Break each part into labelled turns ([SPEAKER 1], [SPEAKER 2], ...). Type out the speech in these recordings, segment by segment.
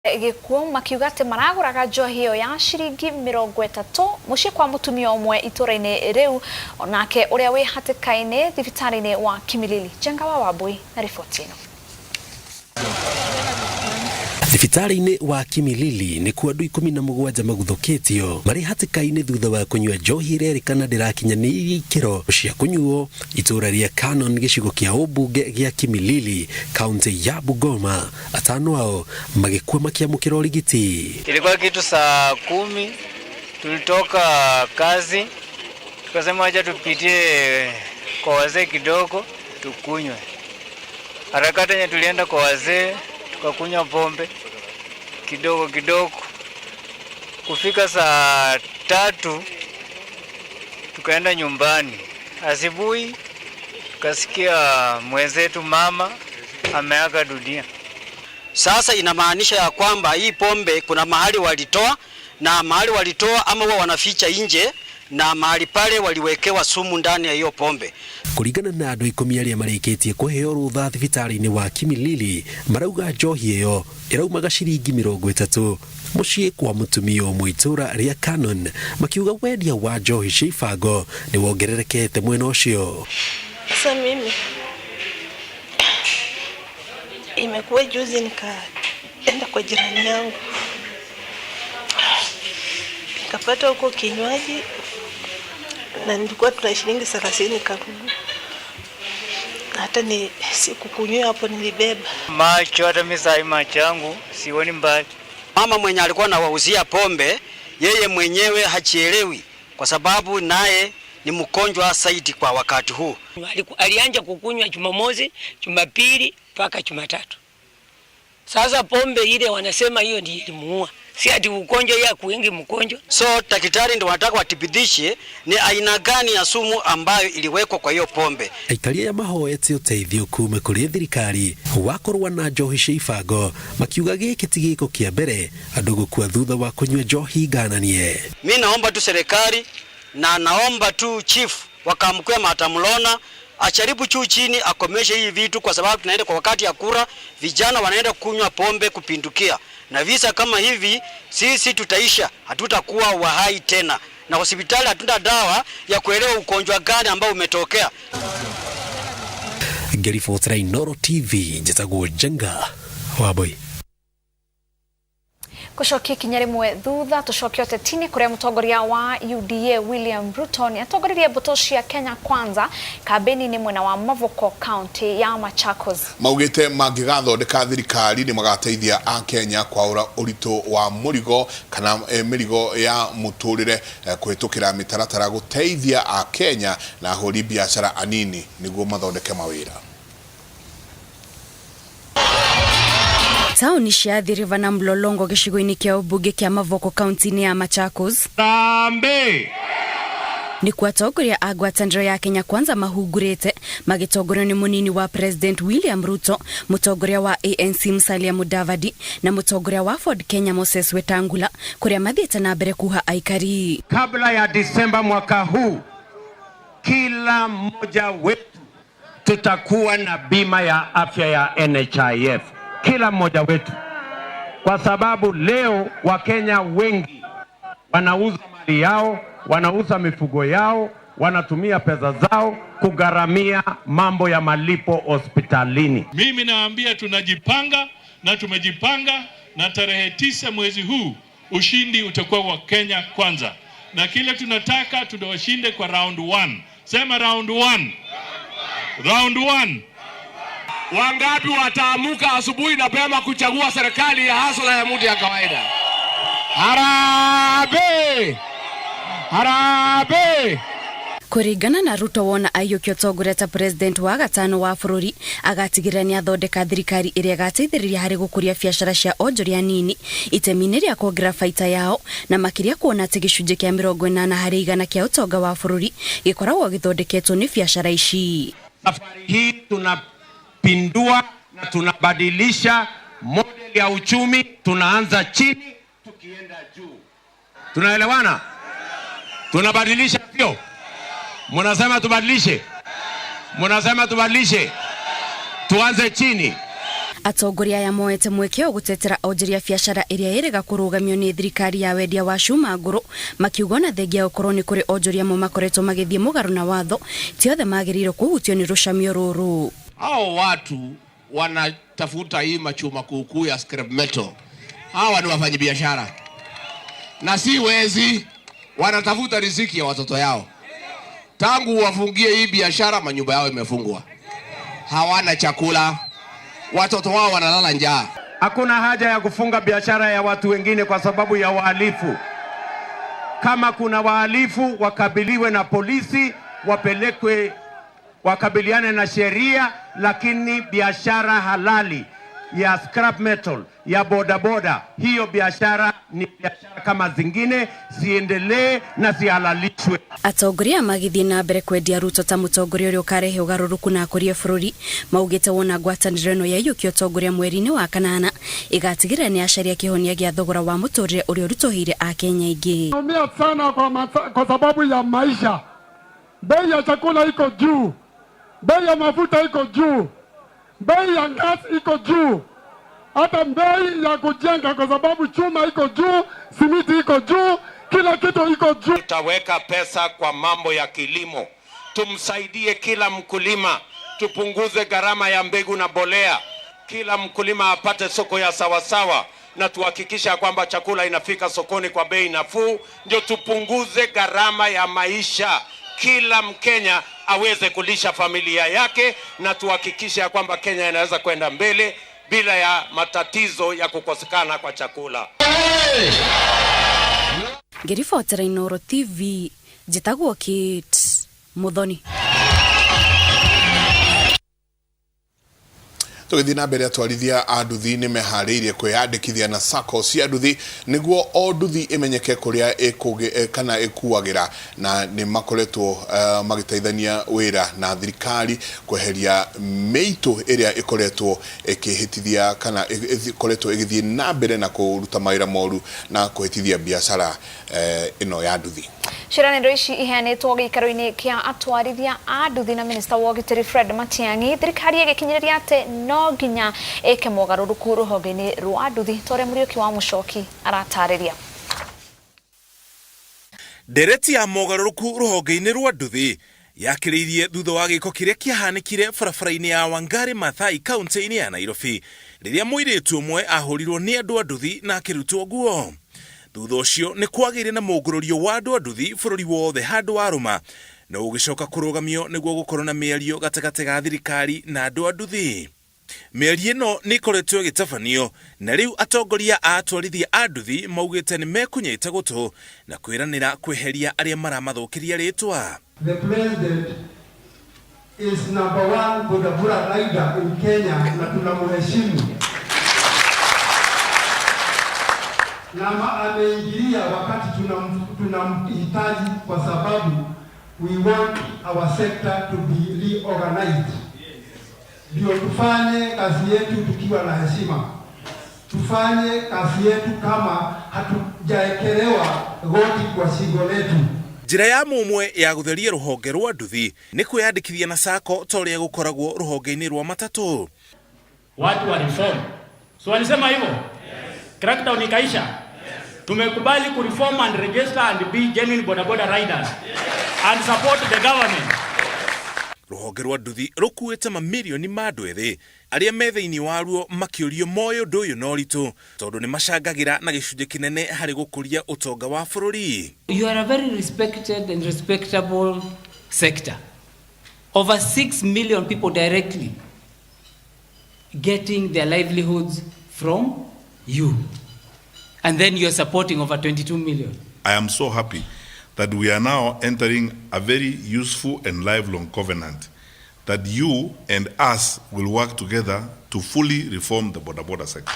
[SPEAKER 1] Gĩkuũ makiuga atĩ maragũraga njohi ĩyo ya ciringi 30 mũciĩ kwa mũtumia ũmwe itũra-inĩ rĩu onake ũrĩa wĩ hatĩka-inĩ thibitarĩ-inĩ wa Kimilili. Njenga wa Wambui na riboti ĩno.
[SPEAKER 2] Thibitarĩ-inĩ wa Kimilili nĩkuo andũ 17 maguthũkĩtio marĩ hatĩka-inĩ thutha wa kũnyua njohi ĩrerĩkana ndĩrakinyanĩirie ikĩro cia kũnyuo itũra rĩa Canon gĩcigo kĩa ũmbunge gĩa Kimilili kaunti ya Bungoma. Atano ao magĩkua makĩamũkĩra ũrigiti.
[SPEAKER 3] Ilikuwa kitu saa 10 tulitoka kazi, tukasema acha tupitie kwa wazee kidogo tukunywe. Harakati yenye tulienda kwa wazee tukakunywa pombe kidogo kidogo, kufika saa 3 tukaenda nyumbani. Asubuhi tukasikia mwenzetu mama ameaga dunia.
[SPEAKER 4] Sasa inamaanisha ya kwamba hii pombe kuna mahali walitoa na mahali walitoa ama huwa wanaficha nje na mahali pale waliwekewa sumu ndani ya hiyo pombe.
[SPEAKER 2] Kũringana na andũ 10 arĩa marĩkĩtie kũheo rũtha thibitarĩ-inĩ wa Kimilili marauga njohi ĩyo ĩraumaga ciringi 30 mũciĩ kwa mũtumia ũmwe itũra rĩa Canon, makiuga wendia wa njohi cia ibango nĩ wongererekete mwena ũcio.
[SPEAKER 5] Sasa mimi imekuwa juzi nikaenda kwa jirani yangu nikapata huko kinywaji na nilikuwa tuna shilingi 30 kanunua. Hata ni sikukunywa hapo, nilibeba.
[SPEAKER 3] Macho hata mimi sai macho yangu sioni mbali.
[SPEAKER 4] Mama mwenye alikuwa anawauzia pombe yeye mwenyewe hachielewi kwa sababu naye ni mgonjwa zaidi kwa wakati huu.
[SPEAKER 6] Alianza kukunywa Jumamosi, Jumapili mpaka Jumatatu. Sasa pombe ile wanasema hiyo ndiyo ilimuua. Si ati ugonjwa ya kuingi mgonjwa.
[SPEAKER 4] So daktari ndio wanataka watibidishe ni aina gani ya sumu ambayo iliwekwa kwa hiyo pombe.
[SPEAKER 2] Aikari aya mahoete ũteithio kuma kũrĩ thirikari wa kũrũa na njohi cia ibango makiuga gĩkĩ ti gĩko kĩa mbere andũ gũkua thutha wa kũnyua njohi ngananie.
[SPEAKER 4] Mi naomba tu serikali na naomba tu chief wakamkwe Matamlona acharibu juu chini akomeshe hii vitu, kwa sababu tunaenda kwa wakati ya kura, vijana wanaenda kunywa pombe kupindukia, na visa kama hivi sisi tutaisha, hatutakuwa wahai tena, na hospitali hatuna dawa ya kuelewa ugonjwa gani ambao umetokea.
[SPEAKER 2] Ngĩribotera Inooro TV njĩtagwo Njenga Wambui.
[SPEAKER 1] Gũcokia ikinya rĩmwe thutha tũcoke ũteti-inĩ kũrĩa mũtongoria wa UDA William Ruto nĩ atongoririe mbũtũ cia Kenya Kwanza kambĩni-inĩ mwena wa Mavoko kaunti ya Machakos.
[SPEAKER 7] Maugĩte mangĩgathondeka thirikari nĩ magateithia a Kenya kwaũra ũritũ wa mũrigo kana mĩrigo ya mũtũrĩre kũhĩtũkĩra mĩtaratara gũteithia a Kenya na ahũri biacara anini nĩguo mathondeke mawĩra.
[SPEAKER 8] Taũni cia Athi River na Mlolongo gĩcigo-inĩ kĩa ũmbunge kĩa Mavoko kaunti-inĩ ya Machakos.
[SPEAKER 9] Harambee!
[SPEAKER 8] Nĩkuo atongoria a ngwatanĩro ya Kenya Kwanza mahungurĩte magĩtongorio nĩ mũnini wa President William Ruto, mũtongoria wa ANC Musalia Mudavadi na mũtongoria wa Ford Kenya Moses Wetangula kũrĩa mathiĩte na mbere kuha aikari.
[SPEAKER 9] Kabla ya Disemba mwaka huu, kila mmoja wetu tutakuwa na bima ya afya ya NHIF, kila mmoja wetu, kwa sababu leo Wakenya wengi wanauza mali yao, wanauza mifugo yao, wanatumia pesa zao kugharamia mambo ya malipo hospitalini.
[SPEAKER 10] Mimi naambia tunajipanga na tumejipanga, na tarehe 9 mwezi huu ushindi utakuwa wa Kenya Kwanza, na kile tunataka tunawashinde kwa round 1. Sema round 1. Round 1.
[SPEAKER 9] Wangapi wataamuka asubuhi na pema kuchagua serikali ya hasla ya mtu ya kawaida? Harambee! Harambee!
[SPEAKER 8] Kũringana na Ruto wona aiyũkia ũtongoria ta president wa gatano wa bũrũri agatigĩrĩra nĩ athondeka thirikari ĩrĩa ĩgateithĩrĩria harĩ gũkũria biacara cia onjoria nini itemi-inĩ rĩa kuongerera baita yao na makĩria kuona atĩ gĩcunjĩ kĩa 80% kĩa ũtonga wa bũrũri gĩkoragwo gĩthondeketwo nĩ biacara ici.
[SPEAKER 9] Safari hii tunapindua na tunabadilisha model ya uchumi, tunaanza chini tukienda juu. Tunaelewana? Tunabadilisha, sio? Mnasema tubadilishe? Mnasema tubadilishe? Tuanze chini.
[SPEAKER 8] Atongoria aya moete mweke ũyũ gũtetera onjoria biacara ĩrĩa ĩrega kũrũgamio nĩ thirikari ya wendia wa cuma ngũrũ, makiuga ona thengia gũkorwo nĩ kũrĩ onjoria amwe makoretwo magĩthiĩ mũgarũ na watho, ti othe magĩrĩirwo kũhutio nĩ rũcamio rũrũ.
[SPEAKER 11] Hao watu wanatafuta hii machuma kuukuu ya scrap metal, hawa ni wafanyabiashara na si wezi, wanatafuta riziki ya watoto yao. Tangu wafungie hii biashara, manyumba yao imefungwa, hawana chakula, watoto wao wanalala njaa.
[SPEAKER 9] Hakuna haja ya kufunga biashara ya watu wengine kwa sababu ya wahalifu. Kama kuna wahalifu wakabiliwe na polisi, wapelekwe wakabiliane na sheria, lakini biashara halali ya scrap metal ya bodaboda, hiyo biashara ni biashara kama zingine, ziendelee na zihalalishwe.
[SPEAKER 8] Atongoria aya magĩthiĩ na mbere kwendia Ruto ta mũtongoria ũrĩa ũkarehe ũgarũrũku na akũrie bũrũri, maugĩte wona ngwatanĩro ĩno yaiyũkia ũtongoria mweri-inĩ wa kanana ĩgatigĩrĩra nĩ yacaria kĩhonia gĩa thogora wa mũtũrĩre ũrĩa ũritũhĩire Akenya aingĩ.
[SPEAKER 12] Naumia sana kwa sababu ya maisha. Bei ya chakula iko juu, bei ya mafuta iko juu, bei ya gas iko juu, hata bei ya kujenga, kwa sababu chuma iko juu, simiti iko juu, kila kitu iko juu.
[SPEAKER 9] Tutaweka pesa kwa mambo ya kilimo, tumsaidie kila mkulima, tupunguze gharama ya mbegu na mbolea, kila mkulima apate soko ya sawasawa, na tuhakikisha kwamba chakula inafika sokoni kwa bei nafuu, ndio tupunguze gharama ya maisha, kila Mkenya aweze kulisha familia yake, na tuhakikishe ya kwamba Kenya inaweza kwenda mbele bila ya matatizo ya kukosekana kwa chakula.
[SPEAKER 8] Ngĩribotera Inooro TV, njĩtagwo Kate Muthoni.
[SPEAKER 7] Tũgĩthiĩ na mbere, atwarithia a nduthi nĩ meharĩirie kwĩyandĩkithia na sacco cia nduthi nĩguo o nduthi ĩmenyeke kũrĩa kana ĩkuagĩra, na nĩ makoretwo magĩteithania wĩra na thirikari kweheria mĩitũ ĩrĩa ĩkoretwo ĩkĩhĩtithia kana ĩkoretwo ĩgĩthiĩ na mbere na kũruta mawĩra moru na kũhĩtithia biacara ĩno ya nduthi.
[SPEAKER 1] Ciĩranĩro ici iheanĩtwo gĩikaro-inĩ kĩa atwarithia a nduthi na minista wa ũgitĩri Fred Matiang'i, thirikari ĩgĩkinyĩrĩria atĩ no nginya ĩke mogarũrũku rũhonge-inĩ rwa nduthi ta ũrĩa Mũriũki wa Mũcoki aratarĩria.
[SPEAKER 13] Ndereti ya mogarũrũku rũhonge-inĩ rwa nduthi yakĩrĩirie thutha wa gĩko kĩrĩa kĩahanĩkire barabara-inĩ ya Wangari Maathai kaunti-inĩ ya Nairobi, rĩrĩa mũirĩtu ũmwe ahũrirwo nĩ andũ a nduthi na akĩrutwo nguo. Thutha ũcio nĩ kwagĩire na mũngũrũrio wa andũ a nduthi bũrũri wothe handũ warũma, no ũgĩcoka kũrũgamio nĩguo gũkorwo na mĩario gatagatĩ ga thirikari na andũ a nduthi. Mĩario ĩno nĩ ĩkoretwo ĩgĩtabanio, na rĩu atongoria a atwarithia a nduthi maugĩte nĩ mekũnyita gũtũ na kwĩranĩra kweheria arĩa maramathũkĩria rĩtwa.
[SPEAKER 12] The president is number one bodaboda rider in Kenya na tunamheshimu. Na ameingilia wakati tunamhitaji kwa sababu we want our sector to be reorganized. Ndio tufanye kazi yetu tukiwa na heshima. Tufanye kazi yetu kama hatujaekelewa goti kwa shingo letu.
[SPEAKER 13] Njĩra ya mũmwe ya gũtheria rũhonge rwa nduthi nĩ kwĩyandĩkithia na sacco ta ũrĩa gũkoragwo rũhonge-inĩ rwa matatũ.
[SPEAKER 14] Watu wa reform. So walisema hivyo? Yes. Crackdown ikaisha? Yes. Tumekubali ku reform and register and be genuine bodaboda riders. Yes. And support the government.
[SPEAKER 13] Rũhonge rwa nduthi rũkuĩte mamirioni ma andũ ethĩ arĩa me thĩinĩ waruo makĩũrio moĩ ũndũ ũyũ na ũritũ tondũ nĩ macangagĩra na gĩcunjĩ kĩnene harĩ gũkũria ũtonga wa bũrũri.
[SPEAKER 15] You are a very respected and respectable sector. Over 6 million people directly getting their livelihoods from you. And then you're supporting over 22 million.
[SPEAKER 16] I am so happy that we are now entering a very useful and lifelong covenant that you and us will work together to fully reform the boda boda sector.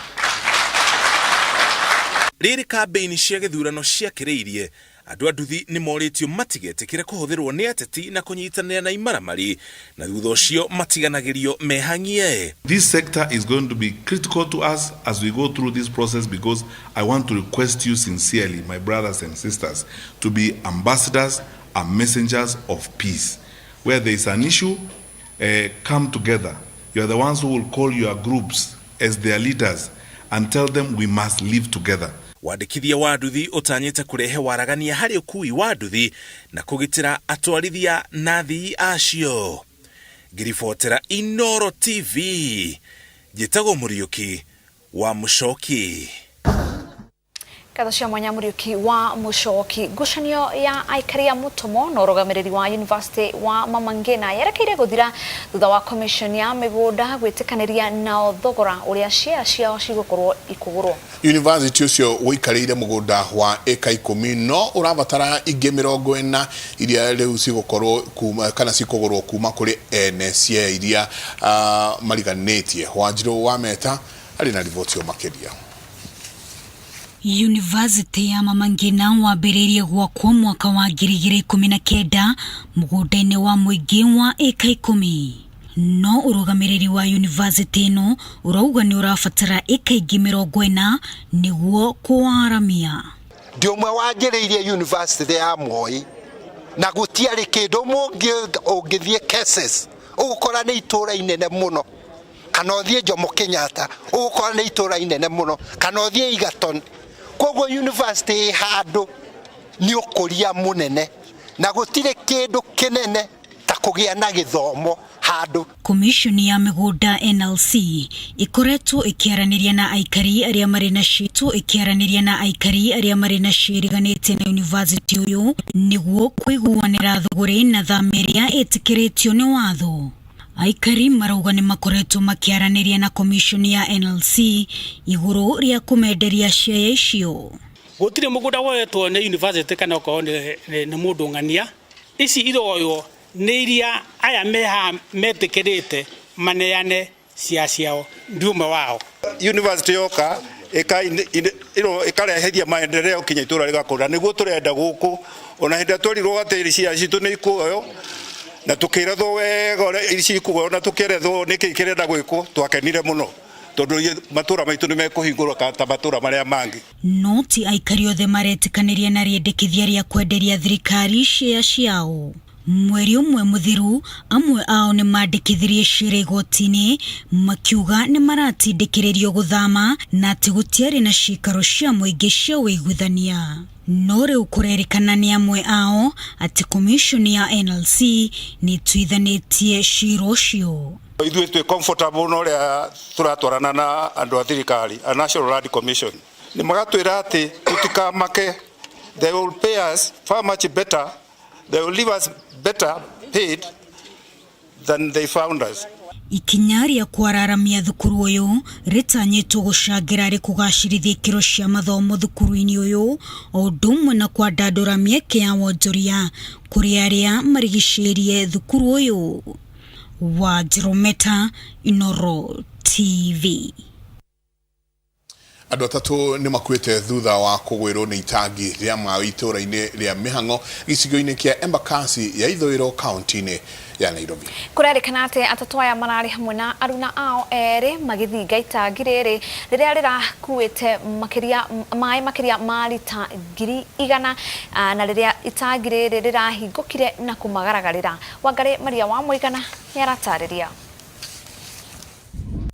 [SPEAKER 13] Rĩrĩ kambĩini cia gĩthurano ciakĩrĩirie, andũ a nduthi nĩ morĩtio matigetĩkĩre kũhũthĩrwo nĩ ateti na kũnyitanĩra na imaramari, na thutha ũcio matiganagĩrio mehang'ie.
[SPEAKER 16] This sector is going to be critical to us as we go through this process, because I want to request you sincerely, my brothers and sisters, to be ambassadors and messengers of peace. Where there is an issue, come together. You are the ones who will call your groups as their leaders and tell them we must live together.
[SPEAKER 13] Wandĩkithia wa nduthi ũtanyĩte kũrehe waragania harĩ ũkui wa nduthi na kũgitĩra atwarithia na athii acio. Ngĩribotera Inoro TV, njĩtagwo Mũriũki wa Mũcoki.
[SPEAKER 1] Ngatho cia mwanya Muriuki wa Mucoki. Ngucanio ya aikari a Mutomo na ũrũgamĩrĩri wa University wa Mama Ngina yerekeire gũthira thutha wa commission ya mĩgũnda gwĩtĩkanĩria nao thogora ũrĩa share ciao cigũkorwo ikũgũrwo.
[SPEAKER 7] University ũcio ũikarĩire mũgũnda wa ĩka 10 no ũrabatara ingĩ 40 iria rĩu cigũkorwo kuma kana cikũgũrwo kuma kũrĩ ene cia iria mariganĩtie. Wanjirũ wa Meta arĩ na riboti makĩria.
[SPEAKER 17] University ya Mama Ngina wambĩrĩirie gwakwo mwaka wa 2019 mũgũnda-inĩ wa mũingĩ wa ĩka 10. No ũrũgamĩrĩri wa university ĩno ũrauga nĩ ũrabatara ĩka ingĩ 40 nĩguo kũwaramia.
[SPEAKER 18] Ndi ũmwe wanjĩrĩirie university ya Moi na gũtiarĩ kĩndũ ũngĩthiĩ cases ũgũkora nĩ itũũra inene mũno, kana ũthiĩ Jomo Kenyatta ũgũkora nĩ itũũra inene mũno, kana ũthiĩ Egerton. Koguo university handũ nĩ ũkũria mũnene na gũtirĩ kĩndũ kĩnene ta kũgĩa na gĩthomo handũ.
[SPEAKER 17] Commission ya mĩgũnda NLC ĩkoretwo ĩkĩaranĩria na aikari arĩa marĩ na ĩkĩaranĩria na aikari arĩa marĩ na ciĩriganĩtie na university ũyũ nĩguo kũiguanĩra thũgũrĩ na thama ĩrĩa ĩtĩkĩrĩtio nĩ watho. Aikari marauga nĩ makoretwo makĩaranĩria na commission ya NLC igũrũ rĩa kũmenderia share icio.
[SPEAKER 19] Gũtirĩ mũgũnda woetwo nĩ university kana okorwo nĩ mũndũ ng'ania. Ici iroywo nĩ iria aya meha metĩkĩrĩte maneane cia ciao ndi ũmwe wao.
[SPEAKER 20] University yoka ĩkareheria maendeleo kinya itũra rĩgakũra nĩguo tũrenda gũkũ. Ona hĩndĩ ĩrĩa twerirwo atĩ cia citũ nĩ ikuoywo na tukirethwo wega ũrĩa ici ikuoywo na tukirethwo nĩkĩ kĩrenda gwĩkwo, twakenire mũno tondũ matũra maitũ nĩ mekũhingũrwo ta matũra marĩa mangĩ.
[SPEAKER 17] No ti aikari othe maretĩkanĩria na rĩendekithia rĩa kwenderia thirikari share ciao. Mweri ũmwe mũthiru amwe ao nĩ mandĩkithirie ciira igoti-inĩ makiuga nĩ maratindĩkĩrĩrio gũthama na atĩ gũtiarĩ na ciikaro cia mũingĩ cia ũiguithania. No rĩu kũrerĩkana nĩ amwe ao atĩ commission ya NLC nĩ ĩtuithanĩtie ciira ũcio.
[SPEAKER 20] Ithuĩ twĩ comfortable na ũrĩa tũratwarana na andũ a thirikari a National Land Commission. Nĩ magatwĩra atĩ tũtikamake, they will pay us far much better, they will leave us better paid than they found us.
[SPEAKER 17] Ikinya rĩa kwararamia thukuru ũyũ rĩtanyĩtwo gũcangĩra harĩ kũgacĩrithia ikĩro cia mathomo thukuru-inĩ ũyũ o ũndũ ũmwe na kwandandũra mĩeke ya wonjoria kũrĩ arĩa marigicĩirie thukuru ũyũ. Wanjirũ Meta, Inoro TV.
[SPEAKER 7] Andũ atatũ nĩ makuĩte thutha wa kũgwĩrwo nĩ itangi rĩa maĩ itũũra-inĩ rĩa Mĩhang'o gĩcigo-inĩ kĩa Embakasi ya ithũĩro kaunti-inĩ ya Nairobi.
[SPEAKER 1] Kũrerĩkana atĩ atatũ aya mararĩ hamwe na aruna ao erĩ magĩthinga itangi rĩrĩ rĩrĩa rĩrakuĩte makĩria maĩ makĩria ma rita 100,000 na rĩrĩa itangi rĩrĩ rĩrahingũkire na kũmagaragarĩra. Wangarĩ Maria wa Mũigana nĩaratarĩria.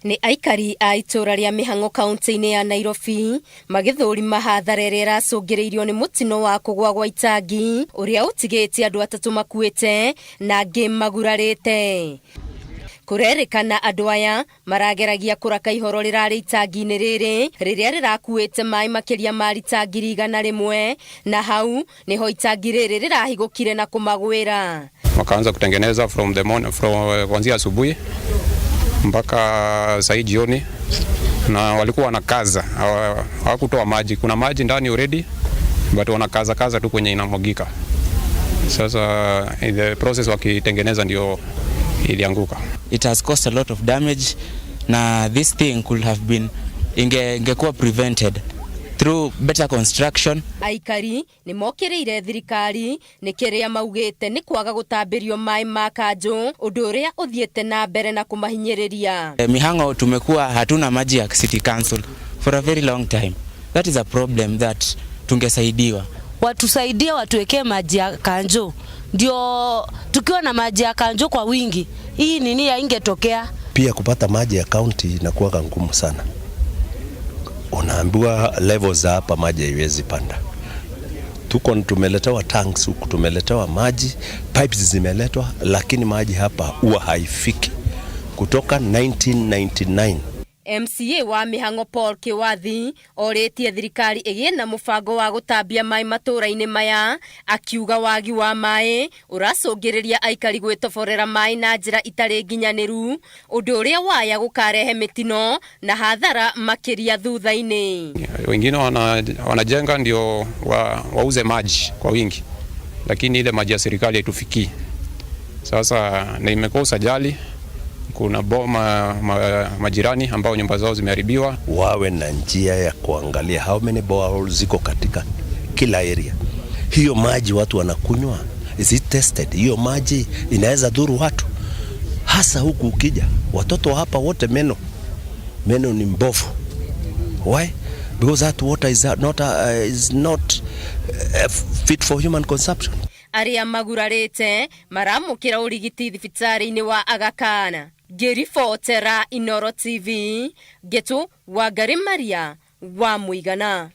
[SPEAKER 21] Nĩ aikari a itũũra rĩa Mĩhang'o kaunti-inĩ ya Nairobi magĩthũrima hathara ĩrĩa ĩracũngĩrĩirio nĩ mũtino wa kũgwa gwa itangi ũrĩa ũtigĩtie andũ atatũ makuĩte na angĩ magurarĩte. Kũrerĩkana andũ aya marageragia kũraka ihoro rĩrarĩ itangi-inĩ rĩrĩ rĩrĩa rĩrakuĩte maĩ makĩria ma rita 100,000 na hau nĩho itangi rĩrĩ rĩrahigũkire na kũmagwĩra.
[SPEAKER 22] Wakaanza kutengeneza from the morning, from kuanzia asubuhi mpaka saa jioni, na walikuwa wanakaza, hawakutoa maji. Kuna maji ndani already but wanakaza kaza tu kwenye inamwagika. Sasa in the process wakitengeneza ndio ilianguka.
[SPEAKER 23] It has caused a lot of damage na this thing could have been ingekuwa prevented through better construction.
[SPEAKER 21] Aikari nĩ mokĩrĩire thirikari nĩ kĩrĩa maugĩte nĩ kwaga gũtambĩrio maĩ ma kanjũ ũndũ ũrĩa ũthiĩte na mbere na kũmahinyĩrĩria.
[SPEAKER 23] Mihang'o tumekuwa hatuna maji ya City Council for a very long time. That is a problem that tungesaidiwa.
[SPEAKER 24] Watusaidie watuwekee maji ya kanjo, ndio tukiwa na maji ya kanjo kwa wingi hii nini haingetokea.
[SPEAKER 3] Pia kupata maji ya kaunti inakuwa ngumu sana. Unaambiwa level za hapa maji haiwezi panda. Tuko tumeletewa tanks huku, tumeletewa maji, pipes zimeletwa, lakini maji hapa huwa haifiki kutoka 1999.
[SPEAKER 21] MCA wa Mihango Paul Kiwathi orĩtie thirikari ĩgĩe na mũbango wa gũtambia maĩ matũũra-inĩ maya, akiuga wagi wa maĩ ũracũngĩrĩria aikari gwĩtoborera maĩ na njĩra itarĩ nginyanĩru, ũndũ ũrĩa waya gũkarehe mĩtino na hathara makĩria thutha-inĩ.
[SPEAKER 22] Wengine wanajenga ndio wauze maji kwa wingi, lakini ile maji ya serikali haitufikii. Sasa na imekosa jali, kuna boma majirani ambao nyumba zao zimeharibiwa.
[SPEAKER 3] Wawe na njia ya kuangalia how many boreholes ziko katika kila area. Hiyo maji watu wanakunywa, is it tested? Hiyo maji inaweza dhuru watu, hasa huku ukija watoto hapa wote meno ni mbovu. Why? Because that water is not fit for human consumption.
[SPEAKER 21] Arĩa magurarĩte maramũkĩra ũrigiti thibitarĩ-inĩ wa Aga Khan. Ngĩribotera Inoro TV, Ngetu Wangari Maria wa Mũigana.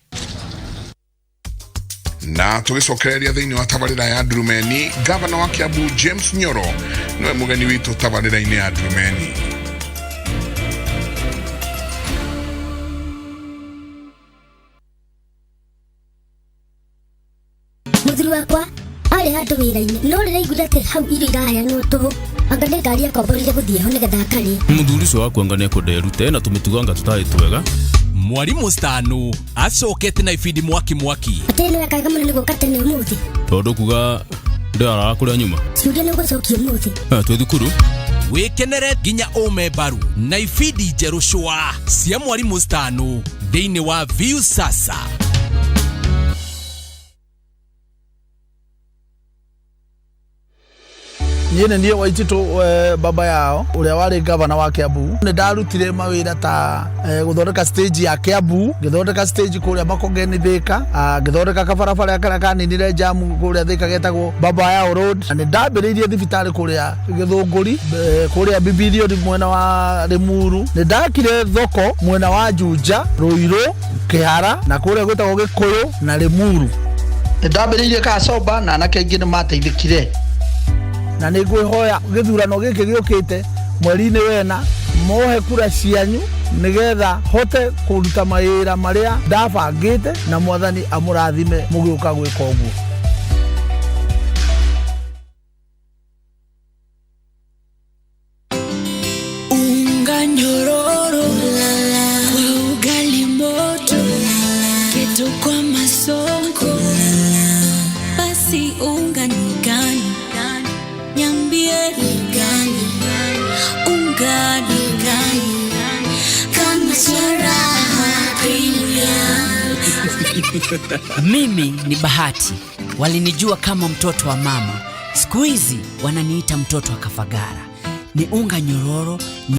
[SPEAKER 7] Na tũgĩcokereria thĩinĩ wa tabarĩra ya Ndurumeni, gavana wa Kiambu James Nyoro nĩwe mũgeni witũ tabarĩra-inĩ ya Ndurumeni.
[SPEAKER 4] Mũthuri wakwa arĩ handũ wĩra-inĩ, no rĩraiguire atĩ hau irio iraheanwo tũhũ, anga nĩ ngari akomborire gũthiĩ ho nĩgetha akarĩe.
[SPEAKER 5] Mũthuri ũcio waku anga nĩekwenda erute na tũmĩtugo anga tũtarĩ twega.
[SPEAKER 6] Mwarimu Stanu acokete na ibindi mwaki mwaki.
[SPEAKER 4] Atĩ nĩ wekaga mũno nĩ gũka tene ũmũthĩ.
[SPEAKER 5] Tondũ kuga ndĩraraga kũrĩa nyuma.
[SPEAKER 4] Ciũria nĩ ũgũcokia ũmũthĩ.
[SPEAKER 5] Twĩ thukuru.
[SPEAKER 6] Wĩkenere nginya ũme mbaru na ibindi njerũ cwa cia Mwarimu Stanu thĩinĩ wa Viusasa.
[SPEAKER 25] Niĩ nĩ niĩ Waititũ, baba yao ũrĩa warĩ gavana wa Kiambu. Nĩ ndarutire mawĩra ta gũthondeka stage ya Kiambu, ngĩthondeka stage kũrĩa Makongeni Thika, ngĩthondeka kabarabara karĩa kaninire jamu kũrĩa Thika getagwo Baba Yao Road. Na nĩ ndambĩrĩirie thibitarĩ kũrĩa Gĩthũngũri, kũrĩa Bibilioni mwena wa Limuru. Nĩ ndakire thoko mwena wa Juja, Ruiru, Kĩhara na kũrĩa gwĩtagwo Gĩkũyũ na Limuru. Nĩ ndambĩrĩirie Kasomba na anake aingĩ nĩ mateithĩkire, na nĩ ngwĩhoya gĩthurano gĩkĩ gĩũkĩte mweri-inĩ wena mohe kura cianyu nĩgetha hote kũruta mawĩra marĩa ndabangĩte, na Mwathani amũrathime mũgĩũka gwĩka ũguo.
[SPEAKER 26] Unga nyororo kwa ugali moto, keto kwa masonko, basi unga ni gani? Niambie ni gani? Unga ni gani? Kama Raha Premium.
[SPEAKER 27] Mimi ni Bahati, walinijua kama mtoto wa mama, siku hizi wananiita mtoto wa Kafagara. Ni unga nyororo.